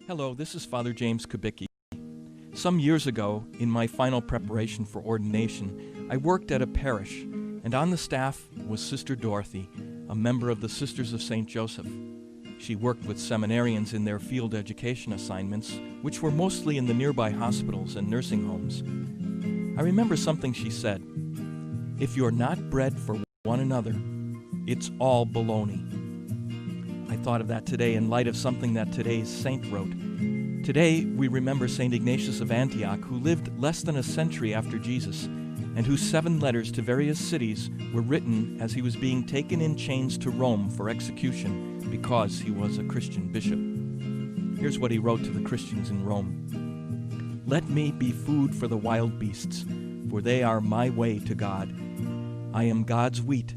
Hello, this is Father James Kubicki. Some years ago, in my final preparation for ordination, I worked at a parish, and on the staff was Sister Dorothy, a member of the Sisters of St. Joseph. She worked with seminarians in their field education assignments, which were mostly in the nearby hospitals and nursing homes. I remember something she said: "If you're not bread for one another, it's all baloney." I thought of that today in light of something that today's saint wrote. Today, we remember St. Ignatius of Antioch, who lived less than a century after Jesus, and whose 7 letters to various cities were written as he was being taken in chains to Rome for execution because he was a Christian bishop. Here's what he wrote to the Christians in Rome. "Let me be food for the wild beasts, for they are my way to God. I am God's wheat,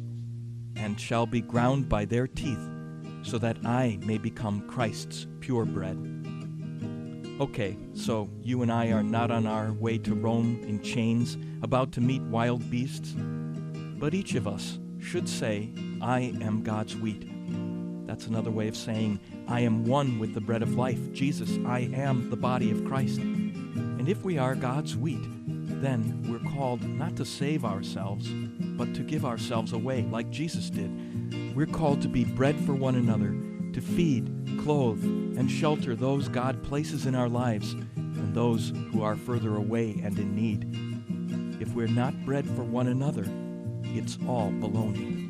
and shall be ground by their teeth, so that I may become Christ's pure bread." Okay, so you and I are not on our way to Rome in chains, about to meet wild beasts, but each of us should say, I am God's wheat. That's another way of saying, I am one with the bread of life. Jesus, I am the body of Christ. And if we are God's wheat, then we're called not to save ourselves, but to give ourselves away like Jesus did. We're called to be bread for one another, to feed, clothe, and shelter those God places in our lives and those who are further away and in need. If we're not bread for one another, it's all baloney.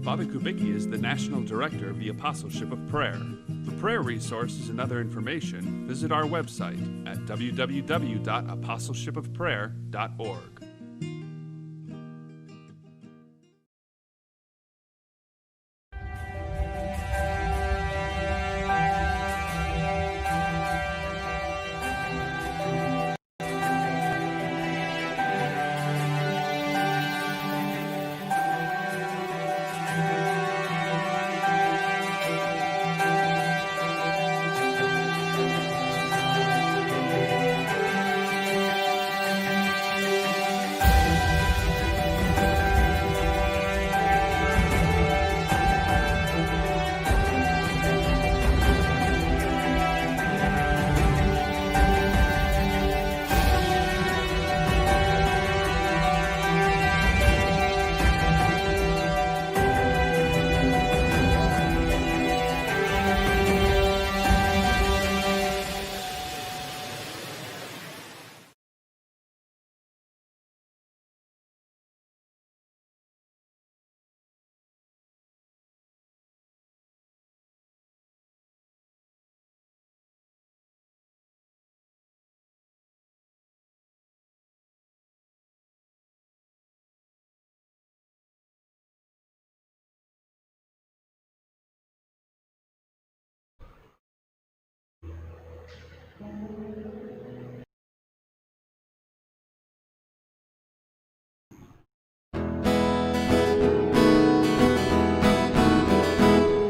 Father Kubicki is the National Director of the Apostleship of Prayer. For prayer resources and other information, visit our website at www.apostleshipofprayer.org.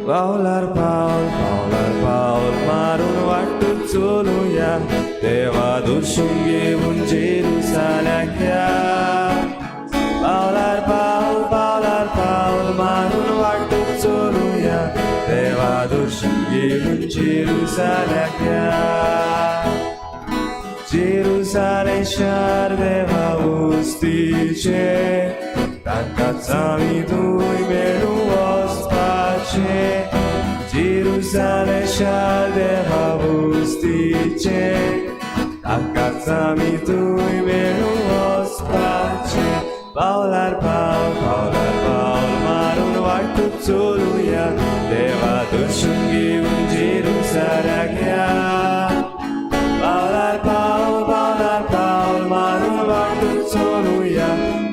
पावलार पावल पावलार पावल मारून वाटू चलुया देवा दर्शन घेवन जेरुसाल्याक या. पावलार पावल पावलार पावल मारून वाटू चलुया देवा दर्शन घेवन जेरुसाल्याक या. जेरुसालेम शार देवा उस्तीचें तांकांच आमी थंय मेळूं वचपाचें. जेरुसालेम शार देवा उस्तीचें तांकांच आमी थंय मेळूं वचपाचें. पावलार पावल पावलार पावल मारून वाटूक चलुया देवा दर्शन घेवन जेरुसाल्याक या. पावलार पावल पावलार पावल मारून वाटूक चलुया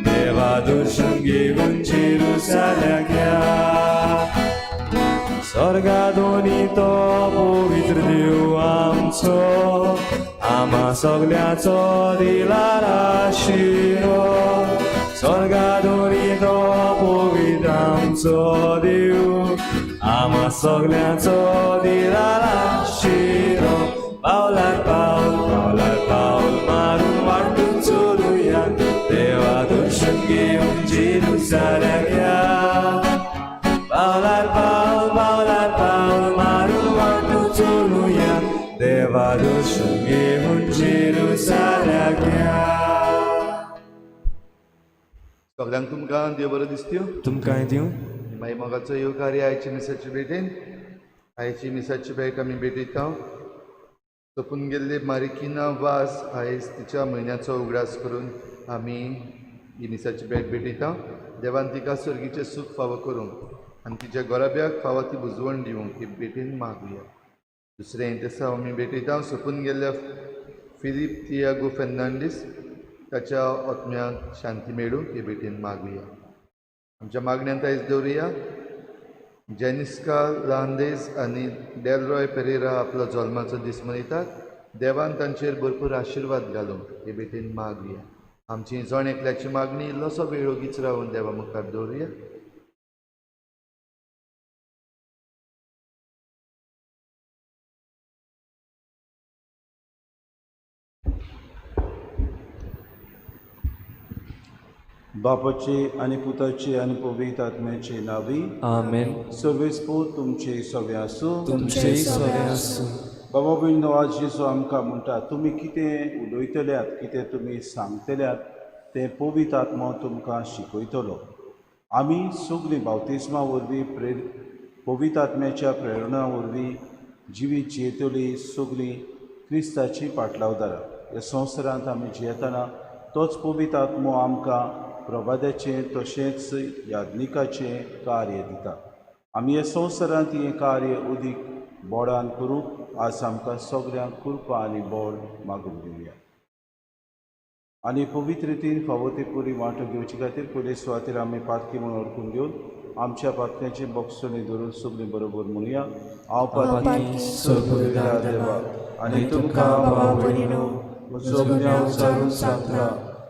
देवा दर्शन घेवन जेरुसाल्याक या. स्वर्गादोनी तो पवित्र देव आमचो आमा सगळ्याचो दिला आशिरो. स्वर्गादोनी तो पवित्र आमचो देव आमा सगळ्याचो दिला आशिरो. पावलार पावल पावलार पावल मारून वाटून चलुया देवा दर्शन घेवन जेरुसाल्याक या. पावलार पावल पावलार पावल मारून वाटून चलुया सगळ्यांक तुमकां देव बरो दिसत्यो. तुमकांय दिवं. मागीर मोगाचो येवकार आयची मिसाची भेटेन. आयची मिसाची भेट आमी भेटयता. सोंपून गेल्ले मारिकिना वास आयज तिच्या म्हयन्याचो उगडास करून आमी ही मिसाची भेट भेटयता. देवान तिका सर्गीचें सूख फावो करूंक आनी तिच्या गोराब्याक फावो ती बुजवण दिवंक ही भेटेन मागुया. दुसरें तेसांव आमी भेटयता सोंपून गेल्ल्या फिलीप तियागो फेर्नांडीस ताच्या आत्म्याक शांती मेळूंक हे भेटेन मागुया. आमच्या मागण्यांत आयज दवरुया जेनिस्का लांदेज आनी डेलरॉय पेरेरा आपलो जल्माचो दीस मनयतात. देवान तांचेर भरपूर आशिर्वाद घालूंक हे भेटेन मागुया. आमची जण एकल्याची मागणी इल्लोसो वेळ ओगीच रावन देवा मुखार दवरुया. बापाचे आनी पुताचे आनी पवित्र आत्म्याचे नावी. आमेन. सर्वेस्पोर तुमचे सगळे आसूं. तुमचेय सगळे आसूं. बाबा भयणो, आज जेजू आमकां म्हणटा, तुमी कितें उलयतल्यात, कितें तुमी सांगतल्यात तें पवित्र आत्मो तुमकां शिकयतलो. आमी सगळीं बावतिस्मा वरवीं पवित्र आत्म्याच्या प्रेरणा वरवीं जिवीत जियेतली सगळीं क्रिस्ताची पाटलावदारां. ह्या संवसारांत आमी जियेतना तोच पवित्र आत्मो आमकां प्रभाद्याचें तशेंच याज्ञिकाचें कार्य दिता. आमी ह्या संवसारांत हें कार्य अदीक बोडान करूंक आज आमकां सगल्यांक कृपा आनी बोड मागून दिवया. आनी पवित्र रितीन फावो ते पुरी वांटो घेवचे खातीर पयले सुवातेर आमी पातकी म्हणून वळखून घेवन आमच्या पातक्याची बोगसणी धरून सगळीं बरोबर म्हणुया. हांव पातकी सर्वविधा देवा आनी तुमकां भाव भयणीनो म्हजो गुन्यांव विचारून सांगता,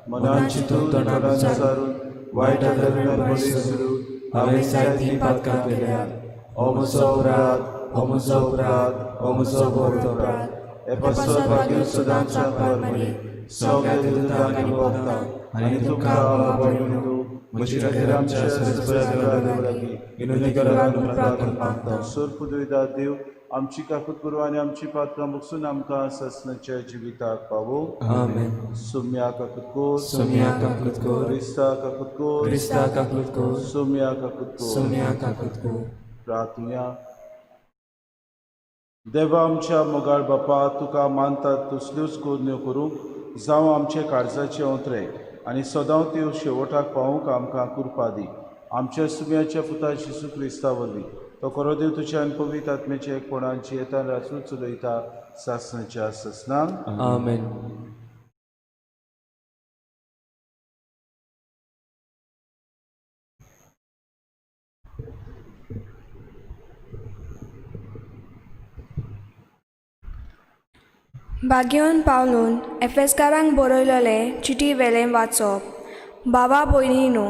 मनान चिंतून तोंडान विचारून वायट आदरान बळी सरून हांवें जायतीं पातकां केल्यात. हो म्हजो अपराध, हो म्हजो अपराध, हो म्हजो व्हड अपराध. हे पासत भाग्य सदांच सांगपार मरे सगळ्या दुदांक आनी भोगतांक आनी तुमकां भाव भयणीनो म्हजी खातीर आमच्या सर्वेस्पर देवा लागीं विनवणी करात म्हूण प्रार्थना मागता. सोर पुदयता देव आमची काकूत करूं आनी आमची पात्रां बगसून आमकां ससनाच्या जिविताक पावो. आमेन. सोम्या काकूत कोर. सोम्या काकूत कोर. क्रिस्ता काकूत कोर. क्रिस्ता काकूत कोर. सोम्या काकूत कोर. सोम्या काकूत कोर. प्रार्थुया. देवा आमच्या मोगाळ बापा, तुका मानतात तसल्योच करण्यो करूंक जावं आमचे काळजाचे ओंत्रे आनी सदां त्यो शेवटाक पावूंक आमकां कृपा दी. आमच्या सुम्याच्या पुता जेजू क्रिस्ता वरवीं तो खरो देव तुज्या आनी पवित्र आत्म्याच्या एकपणान जियेता राजूच चलयता सासणाच्या ससनांक. आमेन. बागेवन पावलून एफेस्कारांक बरयलेले चिटी वेलें वाचप. बाबा भयणीनो,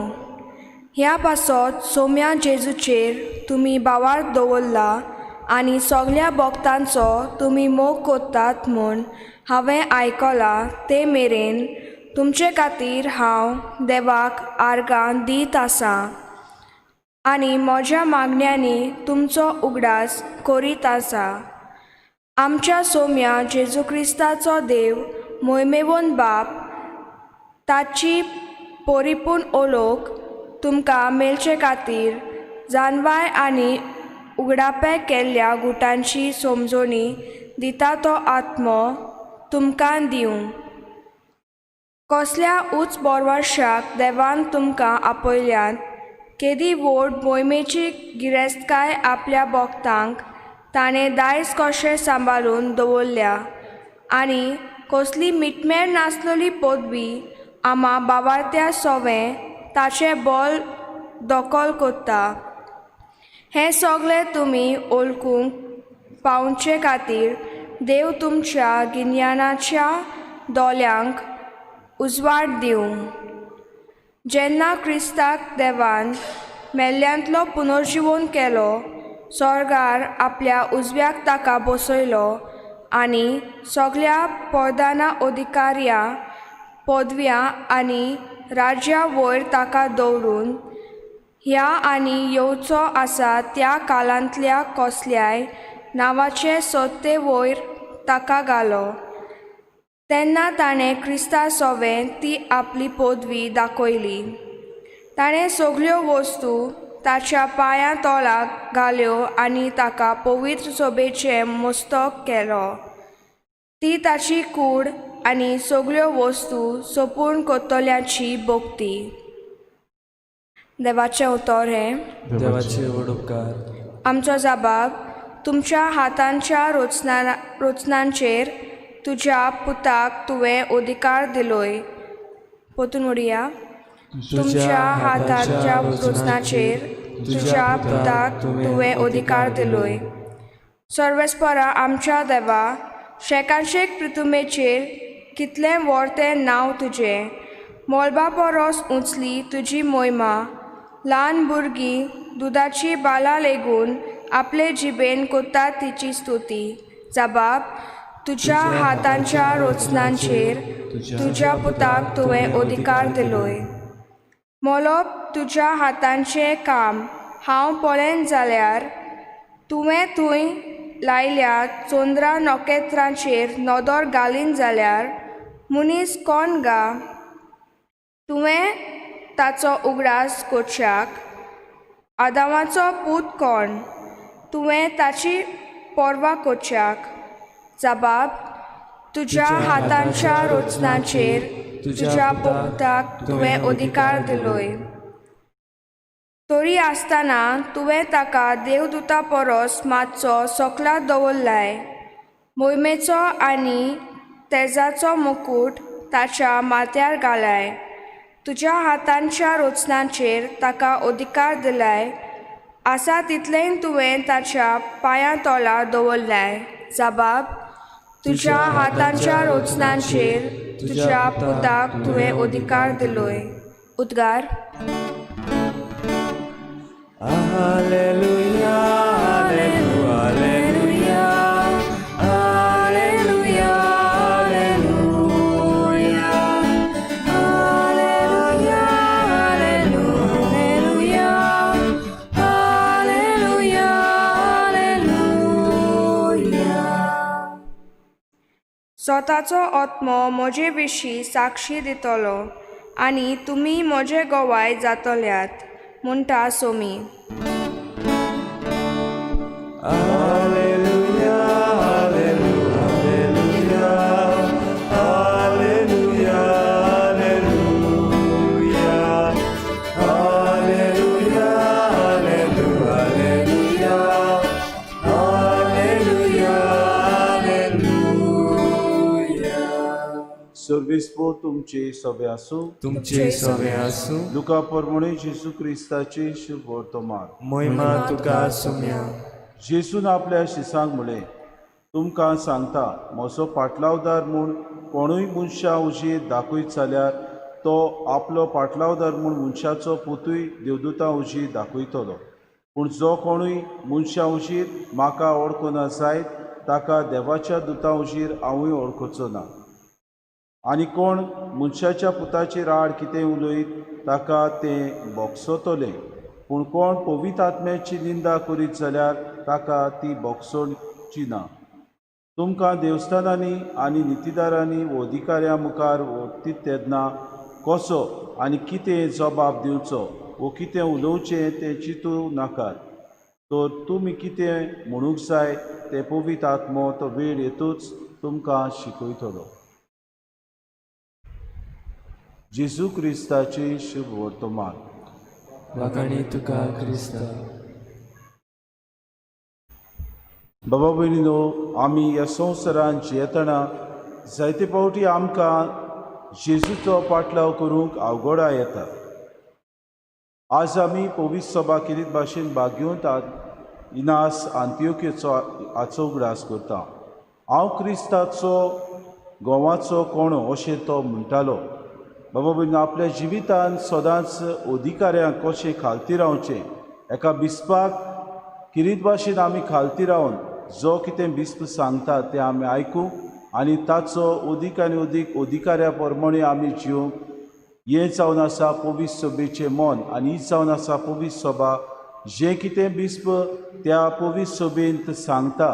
ह्या पासत सोम्या जेजूचेर तुमी बावार दवरला आनी सगल्या भक्तांचो तुमी मोग कोत्तात म्हूण हांवें आयकलां ते मेरेन तुमचे खातीर हांव देवाक आर्गां दीत आसां आनी म्हज्या मागण्यांनी तुमचो उगडास करीत आसा. आमच्या सोम्या जेजू क्रिस्ताचो देव मोयमेवन बाप ताची परिपूर्ण ओलोक तुमकां मेळचे खातीर जानवाय आनी उगडापें केल्ल्या गुटांची समजोणी दिता तो आत्मो तुमकां दिवं. कसल्या उच बोरवाशाक देवान तुमकां आपयल्यात, केदी व्हड मोहिमेची गिरेस्तकाय आपल्या भक्तांक ताणें दायज कशें सांबाळून दवरल्या आनी कसली मिटमेर नासलेली पदवी आमा बावारत्या सोवें ताचें बोल दखल कोत्ता. हें सगळें तुमी वळखूंक पावचे खातीर देव तुमच्या गिन्यानाच्या दोळ्यांक उजवाड दिवं. जेन्ना क्रिस्ताक देवान मेल्ल्यांतलो पुनर्जिवन केलो, स्वर्गार आपल्या उजव्याक ताका बसयलो आनी सगल्या पदाना अधिकाऱ्या पदव्यां आनी राज्या वयर ताका दवरून ह्या आनी येवचो आसा त्या कालांतल्या कसल्याय नांवाचे सत्ते वयर ताका घालो. तेन्ना ताणें क्रिस्ता सोवें ती आपली पदवी दाखयली. ताणें सगल्यो वस्तू ताच्या पांयां तोलाक घाल्यो आनी ताका पवित्र सोबेचें मस्तक केलो. ती ताची कूड आनी सगल्यो वस्तू सोपूर्ण कोत्तल्याची भक्ती. देवाचें उतर हें. देवाचे व्हड उपकार. आमचो जाबाब तुमच्या हातांच्या रोचनांचेर तुज्या पुताक तुवें अधिकार दिलोय. पोतून उडया. तुमच्या हाताच्या रोचनाचेर तुज्या पुताक तुवें अधिकार दिलोय. सर्वेस्परा आमच्या देवा, शेकानशेक पृथुमेचेर कितलें व्हड तें नांव तुजें. मोलबा परस उंचली तुजी मोहिमा. ल्हान भुरगीं दुदाची बालां लेगून आपले जिबेन कोत्ता तिची स्तुती. जबाब तुज्या हातांच्या रोचनांचेर तुज्या पुताक तुवें अधिकार दिलोय. मोलोप तुज्या हातांचें काम हांव पळयन जाल्यार तुवें थंय लायल्या चंद्रा नखेत्रांचेर नदर घालीन जाल्यार मनीस कोण गा तुवें ताचो उगडास कोच्याक? आदामाचो पूत कोण तुवें ताची पर्वा कोच्याक? जबाब तुज्या हातांच्या रोचनाचेर तुज्या पुताक तुवें अधिकार दिलोय. तरी आसतना तुवें ताका देवदूता परस मातसो सकला दवरलाय. मोहिमेचो आनी तेजाचो मुकूट ताच्या माथ्यार घालाय. तुज्या हातांच्या रोचनाचेर ताका अधिकार दिलाय. आसा तितलेंय तुवें ताच्या पांयां तोला दवरलाय. जबाब तुज्या हातांच्या रोचनाचेर तुज्या पुताक तुवें अधिकार दिलोय. उद्गार. Hallelujah, hallelujah, hallelujah, hallelujah, hallelujah, hallelujah, hallelujah, hallelujah. स्वताचो आत्मो म्हजे विशीं साक्षी दितलो आनी तुमी म्हजे गवाय जातल्यात म्हणटा Somi. Hallelujah, hallelujah, hallelujah, hallelujah, hallelujah, hallelujah, hallelujah. सर्वेस्पो तुमचे सवे आसूं. तुमचे सवे आसूं. लुका परमणे जेजू क्रिस्ताचे शुभ वर्तमान. मोहिमा तुका सुम्या. जेजून आपल्या शिसांक म्हळें, तुमकां सांगता, म्हजो पाटलावदार म्हूण कोणूय मनशा उजीर दाखयत जाल्यार तो आपलो पाटलावदार म्हूण मनशाचो पुतूय देवदूता उजीर दाखयतलो. पूण जो कोणूय मनशा उजीर म्हाका वळखना जायत ताका देवाच्या दुतां उजीर हांवूय वळखचो ना. आनी कोण मनशाच्या पुताचेर आड कितें उलयत ताका तें बोगसतलें. पूण कोण पवित्र आत्म्याची निंदा करीत जाल्यार ताका ती बोगसोची ना. तुमकां देवस्थानांनी आनी नितीदारांनी वो अधिकाऱ्यां मुखार व्हरतीत तेन्ना कसो आनी कितें जबाब दिवचो वो कितें उलोवचें तें चिंतूं नाकात. तर तुमी कितें म्हणूंक जाय तें पवित्र आत्मो तो वेळ येतूच तुमकां शिकयतलो. जेजू क्रिस्ताचे शुभ वर्तमान. वाखाणी तुका क्रिस्ता. बाबा भयणीनो, आमी ह्या संवसारांत जियेतना जायते फावटी आमकां जेजूचो पाटलाव करूंक अवघडा येता. आज आमी पवित्र सभा किरीत भाशेन भाग घेवन इनास आंतियोकेचो हाचो उगडास करता. हांव क्रिस्ताचो गोवाचो कोणो अशें तो म्हणटालो. बाबा भयणीनो, आपल्या जिवितांत सदांच अधिकाऱ्यांक कशें खालती रावचें, एका बिस्पाक किरीत भाशेन आमी खालती रावन जो कितें बिस्प सांगता तें आमी आयकूंक आनी ताचो अदीक आनी अदीक अधिकाऱ्या प्रमाणे आमी जिवंक. हें जावन आसा पवित्र सभेचें मन आनी ही जावन आसा पवित्र सभा. जें कितें बिस्प त्या पवित्र सभेंत सांगता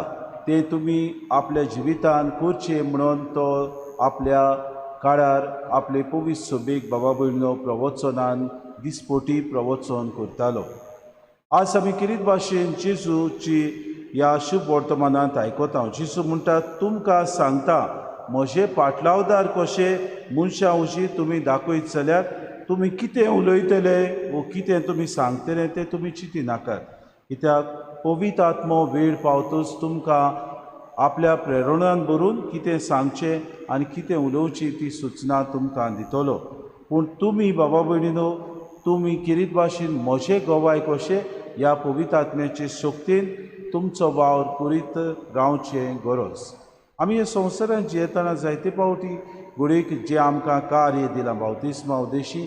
तें तुमी आपल्या जिवितांत करचें म्हणून तो आपल्या काळार आपले पवित्र सभेक बाबा भयणीनो प्रवचनान दिसपोटी प्रवचन करतालो. आज आमी किरीत भाशेन जेजूची ह्या शुभ वर्तमानांत आयकता. जेजू म्हणटा, तुमकां सांगता म्हजे पाटलावदार कशे मनशां उशी तुमी दाखयत जाल्यार तुमी कितें उलयतले वो कितें तुमी सांगतले तें तुमी चिंती नाकात, कित्याक पवित्र आत्मो वेळ पावतच तुमकां आपल्या प्रेरणान भरून कितें सांगचें आनी कितें उलोवची ती सुचना तुमकां दितलो. पूण तुमी बाबा भयणीनो तुमी किरीत भाशेन म्हजे गवाय कशे ह्या पवित्र आत्म्याचे शक्तीन तुमचो वावर करीत रावचें गरज. आमी ह्या संवसारांत जियेतना जायते फावटी घडयेक जें आमकां कार्य दिलां बावतिस्मा उद्देशी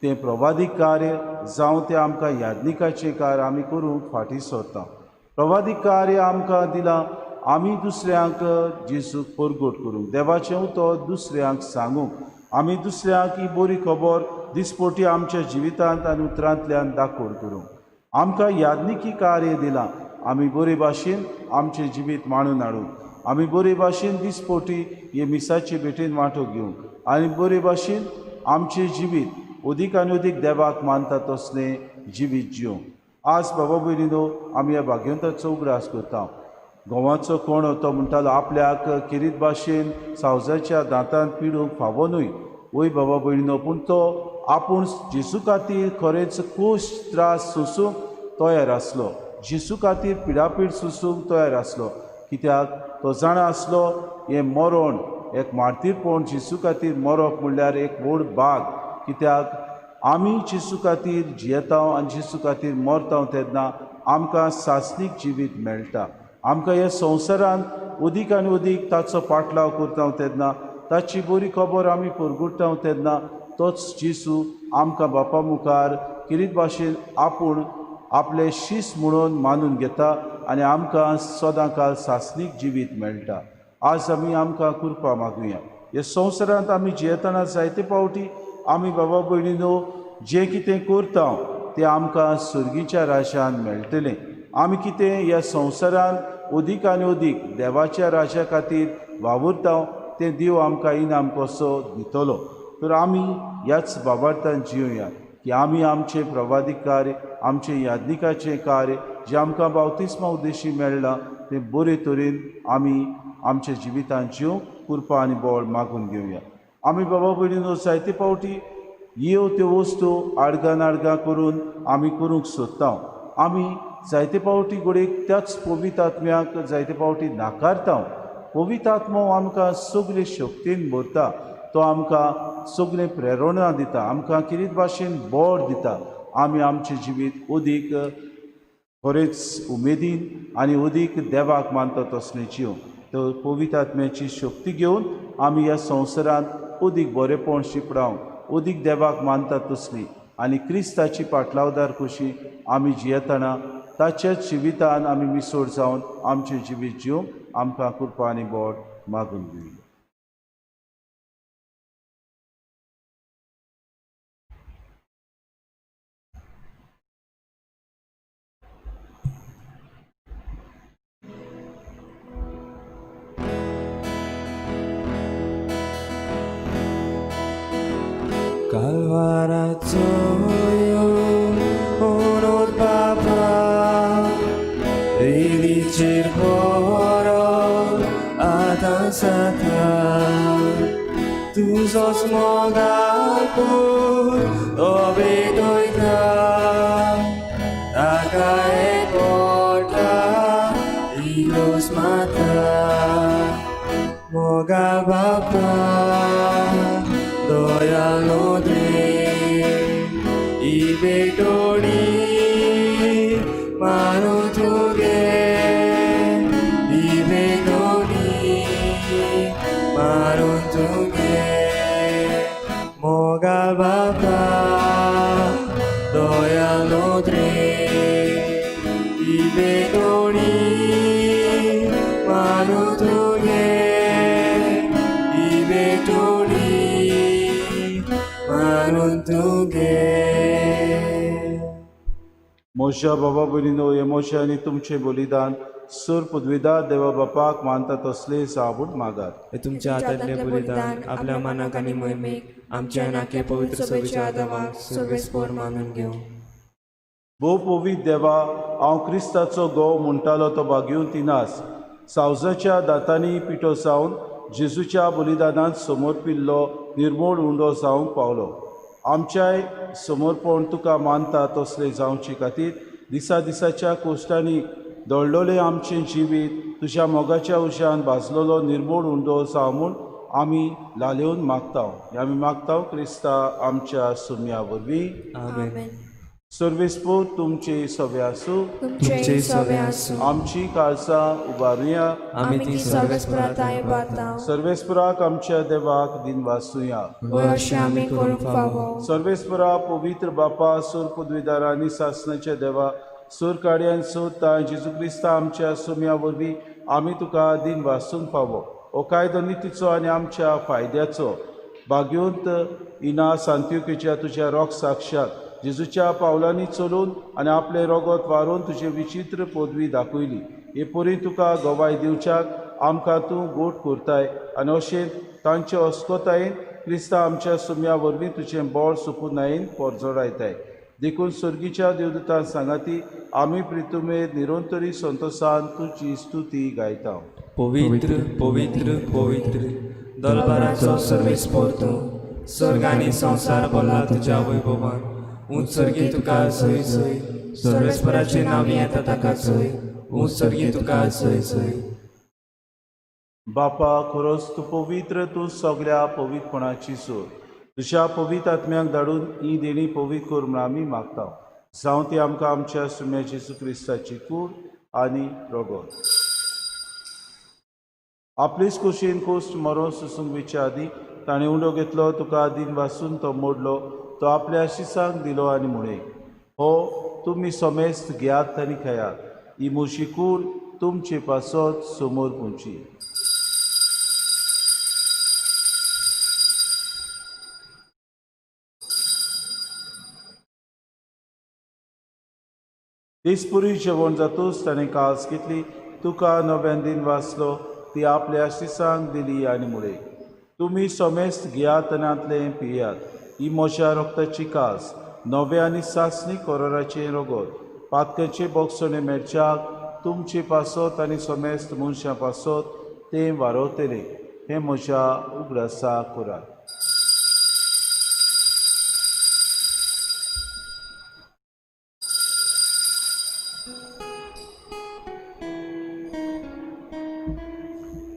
तें प्रवादीक कार्य जावं तें आमकां याज्ञिकाचें कार्य आमी करूंक फाटीं सरता. प्रवादीक कार्य आमकां दिलां आमी दुसऱ्यांक जेजूक परगट करूंक, देवाचें उतर दुसऱ्यांक सांगूंक, आमी दुसऱ्यांक ही बरी खबर दिसपोटी आमच्या जिवितांत आनी उतरांतल्यान दाखोवन करूंक. आमकां याज्ञिकी कार्य दिलां आमी बरे भाशेन आमचें जिवीत मांडून हाडूंक, आमी बरे भाशेन दिसपोटी हे मिसाचे भेटेन वांटो घेवंक आनी बरे भाशेन आमचें जिवीत अदीक आनी अदीक देवाक मानता तसलें जिवीत जिवंक. आज बाबा भयणीनो आमी ह्या भाग्यवंताचो उगडास करता. गोवाचो कोण तो म्हणटालो आपल्याक किरीत भाशेन सावजाच्या दांतान पिडूंक फावो न्हय. वय बाबा भयणीनो, पूण तो आपूण जेजू खातीर खरेंच कोश त्रास सोंसूंक तयार आसलो, जेजू खातीर पिडापीड सोंसूंक तयार आसलो, कित्याक तो जाणा आसलो हें मरण एक मार्तीरपण जेजू खातीर मरप म्हणल्यार एक व्हड भाग, कित्याक आमी जेजू खातीर जियेता आनी जेजू खातीर मरता तेन्ना आमकां सासणीक जिवीत मेळटा. आमकां ह्या संवसारांत अदीक आनी अदीक ताचो पाटलाव करता तेन्ना, ताची बरी खबर आमी परगुट्टा तेन्ना तोच जेजू आमकां बापा मुखार किरीत भाशेन आपूण आपले शीस म्हणून मानून घेता आनी आमकां सदां काल सासणीक जिवीत मेळटा. आज आमी आमकां कृपा मागुया. ह्या संवसारांत आमी जियेतना जायते फावटी आमी बाबा भयणीनो जें कितें करता तें आमकां सर्गीच्या राजान मेळटलें. आमी कितें ह्या संवसारांत अदीक आनी अदीक देवाच्या राजा खातीर वावुरता तें देव आमकां इनाम कसो दितलो. तर आमी ह्याच बाबार्थान जिवया की आमी आमचें प्रवादीक कार्य, आमचें याज्ञिकाचें कार्य जें आमकां बावतिस्मा उद्देशी मेळ्ळां तें बरे तरेन आमी आमच्या जिवितांत जिवंक कृपा आनी बळ मागून घेवया. आमी बाबा भयणीनो जायते फावटी ह्यो त्यो वस्तू आडगां नाडगां करून आमी करूंक सोदता. आमी जायते फावटी घडयेक त्याच पवित्र आत्म्याक जायते फावटी नाकारता. पवित्र आत्मो आमकां सगळे शक्तीन भरता, तो आमकां सगळें प्रेरणा दिता, आमकां किरीत भाशेन बळ दिता. आमी आमचें जिवीत अदीक खरेंच उमेदीन आनी अदीक देवाक मानता तसलें जिवंक. तर पवित्र आत्म्याची शक्ती घेवन आमी ह्या संवसारांत अदीक बरेपण शिंपडावंक, अदीक देवाक मानता तसली आनी क्रिस्ताची पाटलावदार कशी आमी जियेतना ताच्याच जिवितान आमी मिसोड जावन आमचें जिवीत जिवंक आमकां कृपा आनी बळ मागून घेवया. Calvarazo unor papa rilicir poro atansata tu sos mogalpur obitoita takae porta ilos mata mogal papa দয়ালো দে ইবেটনি মারু তুগে ইবেটনি মারু তুগে মোগাল বাবা দয়ালো দে ইবেটনি মারু তুগে ইবেটনি म्हज्या बाबा भयणीनो हें म्हजें आनी तुमचें बलिदान सूर पदवीदार देवा बापाक मानता तसले जावं मागात. हे तुमच्या हातांतले बलिदान आपल्या मनाक आनी मोहिमेक आमच्या नाके पवित्र सभेच्या आदावाक सर्वेस्पोर मानून घेवं. भोव पवित्र देवा, हांव क्रिस्ताचो घोव म्हणटालो तो भागयेवन तिनास सावजाच्या दातांनी पिठो जावन जेजूच्या बलिदानांत समर्पिल्लो निर्मोळ उंडो जावंक पावलो. आमच्याय समर्पण तुका मानता तसलें जावचे खातीर दिसा दिसाच्या कोश्टांनी दळडलें आमचें जिवीत तुज्या मोगाच्या उशान भाजलेलो निर्मोळ उंडो जावं म्हूण आमी लालेवन मागता. हें आमी मागता क्रिस्ता आमच्या सुम्या वरवीं. आमेन. सर्वेस्पोर तुमचे सवे आसूं. तुमचेय सवे आसूं. आमची काळजां उबारुया. आमी ती सर्वेस्परा उबारता. सर्वेस्पराक आमच्या देवाक दिनवासुया. वय अशें आमी करूंक फावो. सर्वेस्परा पवित्र बापा, सूर पदवीदार आनी सासणाच्या देवा, सूर काडयान सोदता जेजू क्रिस्ता आमच्या सुम्या वरवीं आमी तुका दिनवासूंक फावो. हो कायदो नितीचो आनी आमच्या फायद्याचो भाग्योंत इना सांत्युकेच्या तुज्या रोग साक्षात जेजूच्या पावलांनी चलून आनी आपलें रोगत वारोवन तुजी विचित्र पदवी दाखयली. हे परी तुका गवाय दिवच्याक आमकां तूं गोट करताय आनी अशें तांचे अस्कोतायेन क्रिस्ता आमच्या सुम्या वरवीं तुजें बळ सुपुनायेन परजोडायताय. देखून सर्गीच्या देवदूतान सांगाती आमी प्रितुमेर निरंतरी संतोसान तुजी स्तुती गायता. पवित्र पवित्र पवित्र दलबाराचो सर्वेस्पोर तूं, स्वर्ग आनी संवसार भरला तुज्या वैभवान. उंच सर्गी तुका जय जय, सर्वेस्पराचें नांव येता ताका जय. उंच सर्गी तुका जय जय. बापा, खरोच तूं पवित्र, तूं सगळ्या पवित्रपणाची सोद. तुज्या पवित्र आत्म्याक धाडून ही देणी पवित्र कर म्हूण आमी मागता. जावं ती आमकां आमच्या सुम्या जेजू क्रिस्ताची कूड आनी रोगत. आपलेच कुशीन कोश्ट मरोन सोसूंक वयचे आदीं ताणें उंडो घेतलो, तुका दिन वासून तो मोडलो, तो आपल्या शिसांक दिलो आनी म्हळें, हो तुमी समेस्त घेयात आनी खायात, ही म्हजी कूड तुमचे पासत समोर पुंची. तेचपुरी जेवण जातूच ताणें कास घेतली, तुका नव्यान दिन वाचलो, ती आपल्या शिसांक दिली आनी म्हळें, तुमी समेस्त घेयात आनी हांतलें पियात, ही म्हज्या रोगताची कास, नव्या आनी सासणी कोराराचें रोगत, पातकाचे बोगसणे मेळच्याक तुमचे पासत आनी समेस्त मनशां पासत तें वारवतलें. हें म्हज्या उगडासा करात.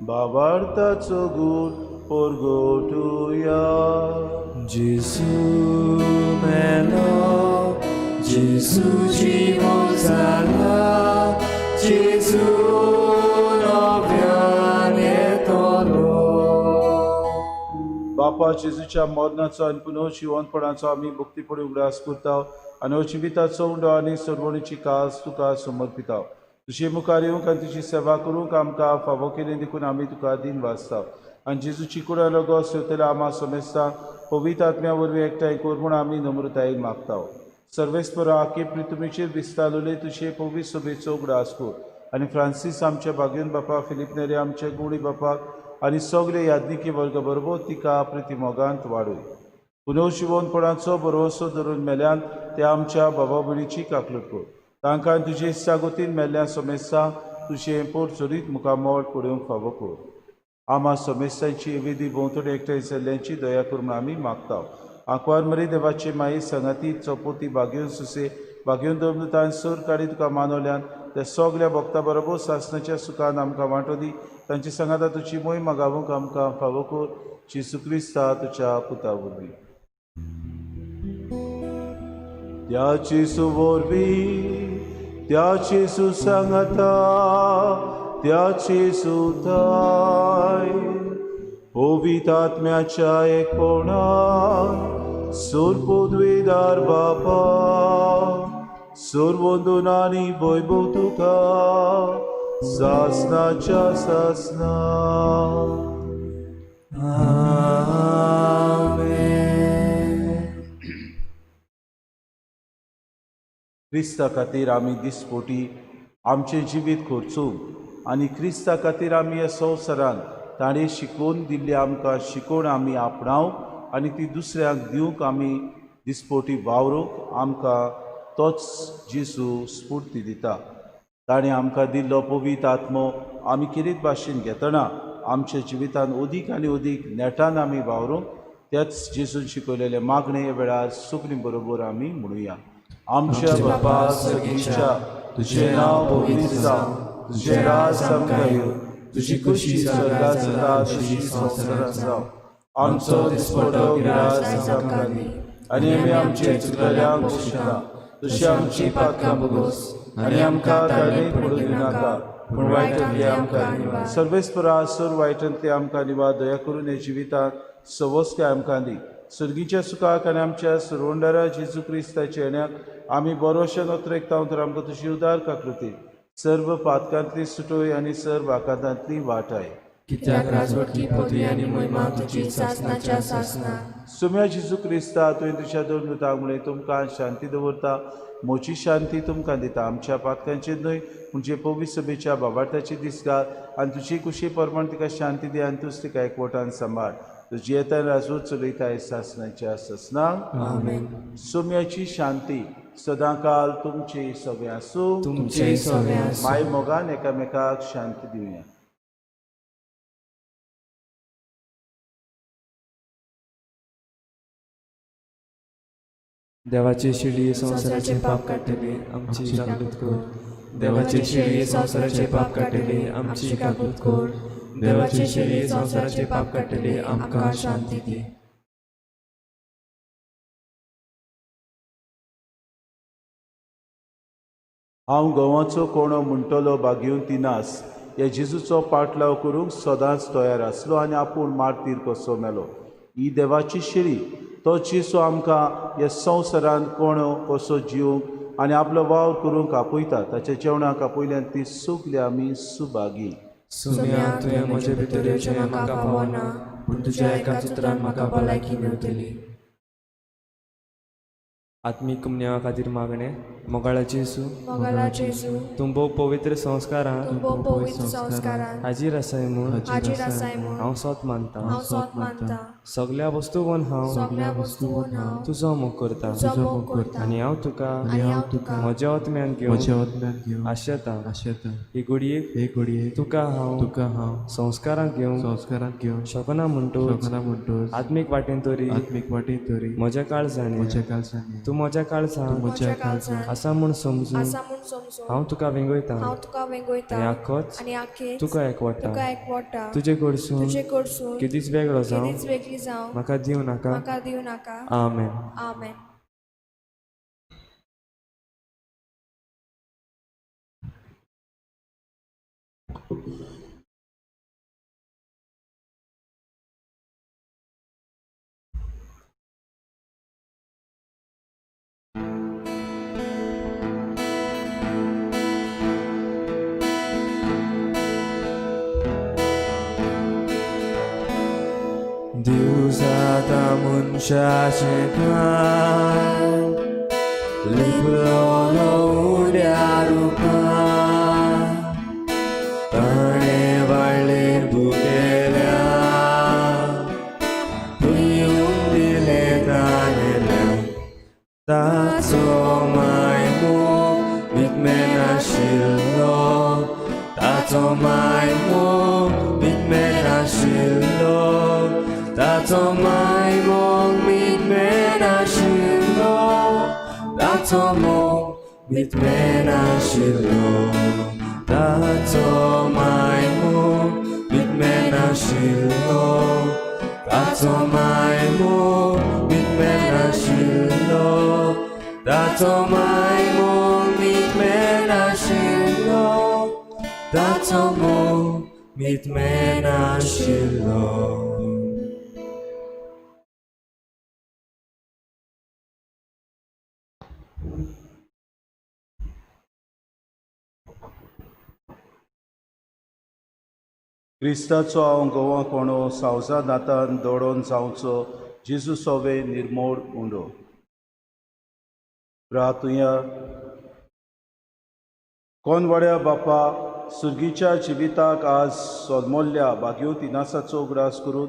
बाबार्थाचो गूण परगटुया. जेजू मेलो, जेजू जिवो जाला, जेजू नव्यान येतलो. बापा, जेजूच्या मरणाचो आनी पुनर्जिवनपणाचो आमी भक्तीपणी उगडास करता आनी जिविताचो उंडो आनी सरवणीची कास तुका समर्पिता. तुजे मुखार येवंक आनी तुजी सेवा करूंक आमकां फावो केली देखून आमी तुका दिन वाचता. आनी जेजूची कुडा रोगो सेवतल्या आमा समेस्ता पवित्र आत्म्या वरवीं एकठांय कर म्हूण आमी नम्रतायेन मागता. सर्वेस्परा आखे प्रितुमेचेर विस्तारलेले तुजे पवित्र सभेचो उगडास कर आनी फ्रांसीस आमच्या भाग्योन बापा, फिलीप नेरी आमच्या गुणी बापाक आनी सगळे याज्ञिकी वर्ग बरोबर तिका प्रितिमोगांत वाडूय. पुनर्जिवनपणाचो भरवंसो धरून मेल्यान ते आमच्या बाबा भयणीची काकलूट कर. तांकां तुजे इत्सागतीन मेल्ल्या समेस्ता तुजें पोट चोरीत मुखामळ पळोवंक फावो कर. आमा समेस्तांची विधी भोंवतणी एकठांय जाल्ल्यांची दया कर म्हूण आमी मागता. आंकवार मरी देवाचे माई सांगाती चौपोती भाग्योन सुसे भाग्योन दवरतान सूर काडी तुका मानवल्यान त्या सगल्या भक्ता बरोबर सासणाच्या सुखान आमकां वांटो दी. तांची सांगाता तुजी मोहिमा गावूंक आमकां फावो कर. जेजू क्रिस्ता तुज्या पुता वरवीं. त्या जेजू वरवीं, त्या जेजू सांगाता, त्या जेजू ताय पवित्र आत्म्याच्या एकपणान सोरपोद्वेदार बापा, सोरवंदून आनी वैभव तुका सासनाच्या सासना. आमेन. क्रिस्ता खातीर आमी दिसपोटी आमचें जिवीत खर्चूंक आनी क्रिस्ता खातीर आमी ह्या संवसारांत ताणें शिकोवन दिल्ली आमकां शिकोवण आमी आपणावंक आनी ती दुसऱ्यांक दिवंक आमी दिसपोटी वावरूंक आमकां तोच जेजू स्फूर्ती दिता. ताणें आमकां दिल्लो पवित्र आत्मो आमी खेरीत भाशेन घेतना आमच्या जिवितांत अदीक आनी अदीक नेटान आमी वावरूंक त्याच जेजून शिकयलेले मागणे वेळार सगळीं बरोबर आमी म्हणुया. आमच्या बापा सगळीच्या तुजें नांव पवित्र जावं, तुजें राज आमकां येवं, तुजी खुशी स्वर्गांत जाता तशी संवसारांत जावं. आमचो दिसपटो गिरास आमकां दी आनी आमी आमचे चुकलेल्यांक शिकता तशी आमची पातकां भोगोस आनी आमकां ताणें पडूं दिनाका पूण वायटांतली आमकां निवार. सर्वेस्परा सर वायटांतली आमकां निवार दया करून हे जिवितांत सवस्काय आमकां दी. सर्गीच्या सुखाक आनी आमच्या सुरवंडारा जेजू क्रिस्ताच्या येण्याक आमी बरोशे नोत्रेकता तर आमकां तुजी उदार काकृती सर्व पातकांतली सुटोय आनी सर्व आकांतांतली वाटाय. कित्याक राजवटकी पदवी आनी महिमा तुजी सासनाच्या सासना. सुम्या जेजू क्रिस्ता तुवें तुज्या दोन दुतांक म्हणलें तुमकां शांती दवरता, म्हजी शांती तुमकां दिता. आमच्या पातकांचेर न्हय म्हणजे पवित्र सभेच्या बाबार्थाची दिसगार आनी तुजी कुशी प्रमाण तिका शांती दी आनी तूच तिका एकवटान सांबाळ. तुजी येता राजवट चलयताय सासनाच्या सासनाक. आमेन. सुम्याची शांती सदांकाल तुमची सगळें आसूं. तुमचेय सगळें आसूं. माय मोगान एकामेकाक शांती दिवया. देवाची शिडी संवसाराचे पाप काडटली आमची जागृत कर. देवाची शिडी संवसाराचे पाप काडटली आमची जागृत कर. देवाची शिडी संवसाराचे पाप काडटली आमकां शांती दी. हांव गोवाचो कोणो म्हणटलो भाग्यवंती नास ह्या जेजूचो पाटलाव करूंक सदांच तयार आसलो आनी आपूण मार्तीर कसो मेलो. ही देवाची शिरी तो जेजू आमकां ह्या संवसारांत कोणो कसो जिवंक आनी आपलो वावर करूंक आपयता. ताच्या जेवणाक आपयल्यान ती सगली आमी सुभागी. सुम्या तुवें म्हजे भितर येवचें म्हाका पावना पूण तुज्या एका चित्रान म्हाका भलायकी मेळटली. आत्मीक कुमन्यावा खातीर मागणें. मोगाळा जेजू, मोगाळा जेजू, तूं भोव पवित्र संस्कारान तूं भोव पवित्र संस्कारान हाजीर आसाय म्हूण हाजीर आसाय म्हूण हांव सोत मानता. हांव सोत मानता. सगल्या वस्तूवन हांव सगल्या वस्तूवन हांव तुजो मोग करता तुजो मोग करता आनी हांव तुका आनी हांव तुका म्हज्या आत्म्यान घेवन आशेता. आशेता. ही घडयेक हे घडयेक तुका हांव तुका हांव संस्कारांत घेवन संस्कारांत घेवन शकना म्हणटूच शकना म्हणटूच आत्मीक वाटेन तरी आत्मीक वाटेन तरी म्हज्या काळजांनी म्हज्या काळजांनी तूं म्हज्या काळजांत म्हज्या काळजांत आसा म्हूण समजून आसा म्हूण समजून हांव तुका वेंगयता हांव तुका वेंगयता आनी आखोच आनी आखेच तुका एकवटा. तुका एकवटा. तुजे कडसून तुजे कडसून केदीच वेगळो जावं केदीच वेगळी जावं म्हाका दिवं नाका. म्हाका दिवं नाका. आमेन. आमेन. दिवसाता मनशाचें कान लिपलो उड्या रुपान ताणें वाडलें भुकेल्या पिवूंक दिलें ताणेल्या ताचो मायमोग विटमेनाशिल्लो ताचो मायमोग विटमेनाशिल्लो ताचो मायमोग मिटमेनाशिल्लो ताचो मोग मिटमेनाशिल्लो ताचो मायमोग मिटमेनाशिल्लो ताचो मायमोग मिटमेनाशिल्लो ताचो मायमोग मिटमेनाशिल्लो ताचो मोग मिटमेनाशिल्लो. क्रिस्ताचो हांव गोवा कोणो सावजा दातान दोडोन जावचो जेजू सोवे निर्मोड उंडो. प्रातुया. कोनवाड्या बापा, सुर्गीच्या जिविताक आज सोलमोल्ल्या भाग्यवत इनासाचो उगडास करून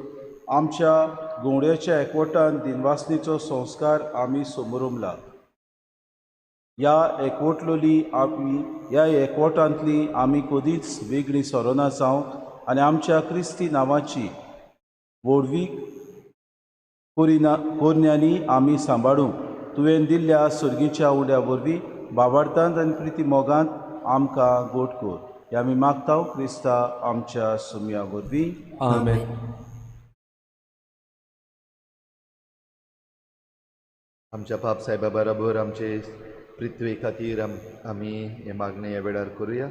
आमच्या घुंवड्याच्या एकवटान दिनवासनीचो संस्कार आमी समोरमला. ह्या एकवटलोली आमी ह्या एकवटांतली आमी कदींच वेगळी सोरोना जावंक आनी आमच्या क्रिस्ती नांवाची व्हडवीक कोरिना कोरन्यांनी आमी सांबाळूंक तुवें दिल्ल्या सर्गीच्या उड्या वरवीं बाबार्थांत आनी प्रिती मोगांत आमकां गोट कर. हे आमी मागता क्रिस्ता आमच्या सुमया वरवीं. आमेन. आमच्या पाप साहेबा बरोबर आमचे पृथ्वी खातीर आमी हें मागणें ह्या वेळार करुया.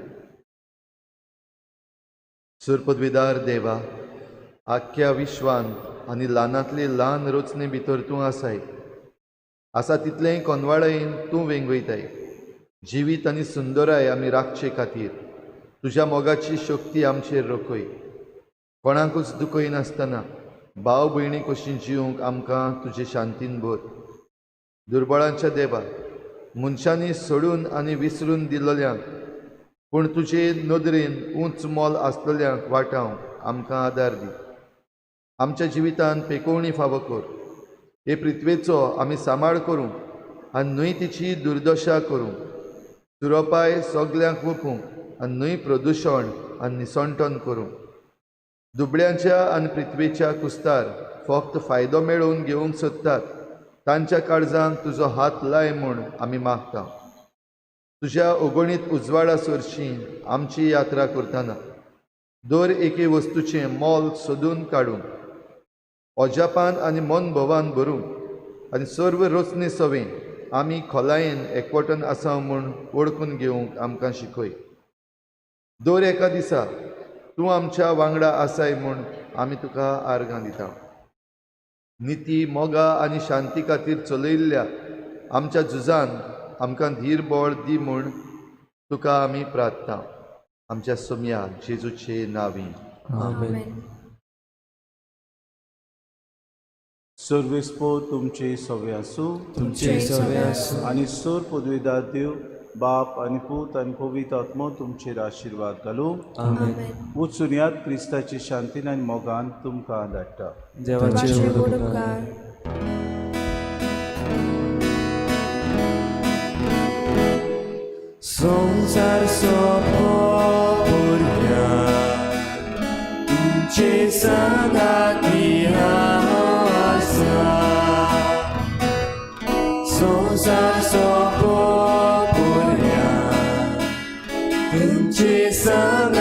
सुरपदवीदार देवा, आख्ख्या विश्वांत आनी ल्हानांतली ल्हान रचने भितर तूं आसाय. आसा तितलेंय कोनवाळायेन तूं वेंगयताय. जिवीत आनी सुंदराय आमी राखचे खातीर तुज्या मोगाची शक्ती आमचेर रखय. कोणाकूच दुखयनासतना भाव भयणी कशी जिवंक आमकां तुजे शांतीन भर. दुर्बळांच्या देवा, मनशांनी सोडून आनी विसरून दिल्ल्यांक पूण तुजे नदरेन उंच मोल आसलेल्यांक वाटावंक आमकां आदार दी. आमच्या जिवितान पेकोवणी फावो कर. हे पृथ्वेचो आमी सांबाळ करूंक आनी न्हय तिची दुर्दशा करूंक. सुरोपाय सगल्यांक वोपूंक आनी न्हय प्रदुशण आनी निसणटन करूंक. दुबळ्यांच्या आनी पृथ्वेच्या कुस्तार फक्त फायदो मेळोवन घेवंक सोदतात तांच्या काळजांक तुजो हात लाय म्हूण आमी मागता. तुज्या अगणीत उजवाडा सरशी आमची यात्रा करतना दर एके वस्तूचें मोल सोदून काडूंक, अजापान आनी मनभोवान भरूंक आनी सर्व रचने सवें आमी खोलायेन एकवटन आसा म्हूण वळखून घेवंक आमकां शिकय. दर एका दिसा तूं आमच्या वांगडा आसाय म्हूण आमी तुका आर्गां दिता. निती, मोगा आनी शांती खातीर चलयल्ल्या आमच्या झुजान आमकां धीर बळ दी म्हूण तुका आमी प्रार्थना. आमच्या सोम्या जेजूचे नांवी. आमेन. सर्वेस्पो तुमचे सवे आसूं. तुमचे सवे आसूं. आनी सोर पदवीदार देव बाप आनी पूत आनी पवित्र आत्मो तुमचेर आशिर्वाद घालूं. आमेन. वचून क्रिस्ताची शांतीन आनी मोगान तुमकां धाडटा. देवाचे व्हड उपकार. उपकार. संवसार सोंपो पर्यंत तुमचे सांगाती हांव आसा. संवसार सोंपो पर्यंत तुमचे सांगाती.